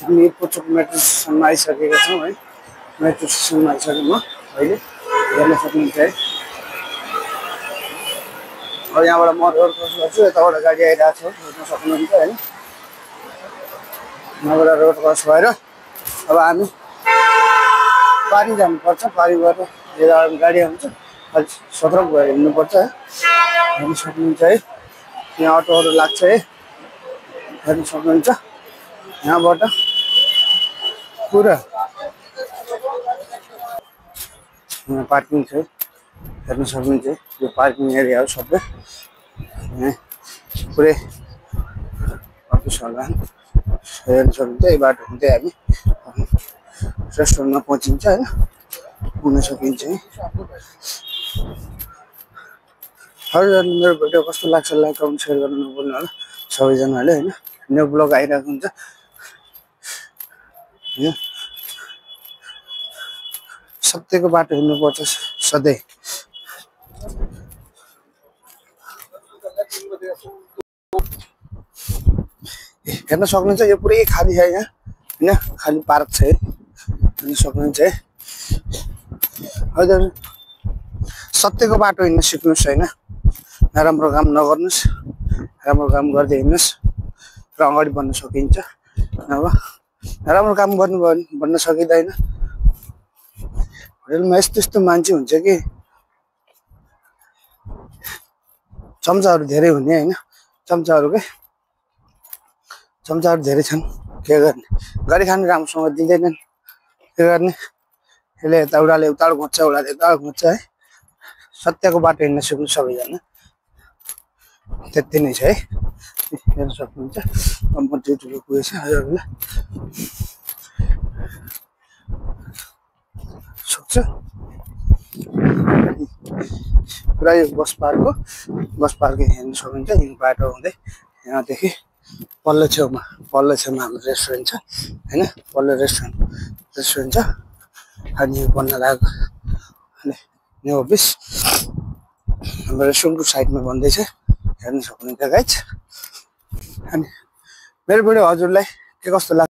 मिरपुर चोक metro स्टेसनमा आइसकेका छौँ है। मेट्रो स्टेसनमा आइसकेँ म अहिले, हेर्न सक्नुहुन्छ है। अब यहाँबाट म रोड क्रस गर्छु, यताबाट गाडी आइरहेको छ, हेर्न सक्नुहुन्छ है। यहाँबाट रोड क्रस भएर अब हामी पारी जानुपर्छ। पारीबाट यता गाडी आउँछ, अलि सतर्क भएर हिँड्नुपर्छ है। हेर्न सक्नुहुन्छ है, यहाँ अटोहरू लाग्छ है, हेर्न सक्नुहुन्छ। यहाँबाट पुरा यहाँ पार्किङ छ, हेर्न सक्नुहुन्छ। यो पार्किङ एरिया हो सबै, पुरै अफिसहरूलाई हेर्न सक्नुहुन्छ। यो बाटो हुँदै हामी रेस्टुरेन्टमा पहुँचिन्छ होइन, पुग्न सकिन्छ है। हजुर, मेरो भिडियो कस्तो लाग्छ लाइक कमेन्ट सेयर गर्नु नभुल्नु होला सबैजनाले होइन। न्यू ब्लग आइरहेको हुन्छ होइन। सत्यको बाटो हिँड्नुपर्छ सधैँ। हेर्न सक्नुहुन्छ, यो पुरै खाली छ यहाँ होइन, खाली पार्क छ है, हेर्न सक्नुहुन्छ है। हजुर, सत्यको बाटो हिँड्न सिक्नुहोस् होइन, नराम्रो काम नगर्नुहोस्, राम्रो काम गर्दै हिँड्नुहोस् र अगाडि बढ्न सकिन्छ। अब नराम्रो काम गर्नुभयो भने बढ्न सकिँदैन। होटलमा यस्तो यस्तो मान्छे हुन्छ कि चम्चाहरू धेरै हुने होइन, चम्चाहरू धेरै छन्, के गर्ने। गरी खानु राम्रोसँग दिँदैनन्, के गर्ने। यसले यता उडाले उता घोच्छ, उडाले उता घोच्छ है। सत्यको बाटो हिँड्न सिक्नु सबैजना, त्यति नै छ है। हेर्न सक्नुहुन्छ, म ड्युटीमा पुगेछ हजुरहरूलाई सक्छ। पुरा यो बस पार्किङ हेर्न सक्नुहुन्छ। यो बाटो हुँदै यहाँदेखि पल्लो छेउमा हाम्रो रेस्टुरेन्ट छ होइन, पल्लो रेस्टुरेन्ट छ। अनि यो बन्न लागेको अनि न्यू अफिस हाम्रो रेस्टुरेन्टको साइडमा बन्दैछ, हेर्न सक्नुहुन्छ गाइज। अनि मेरो भिडियो हजुरलाई के कस्तो लाग्छ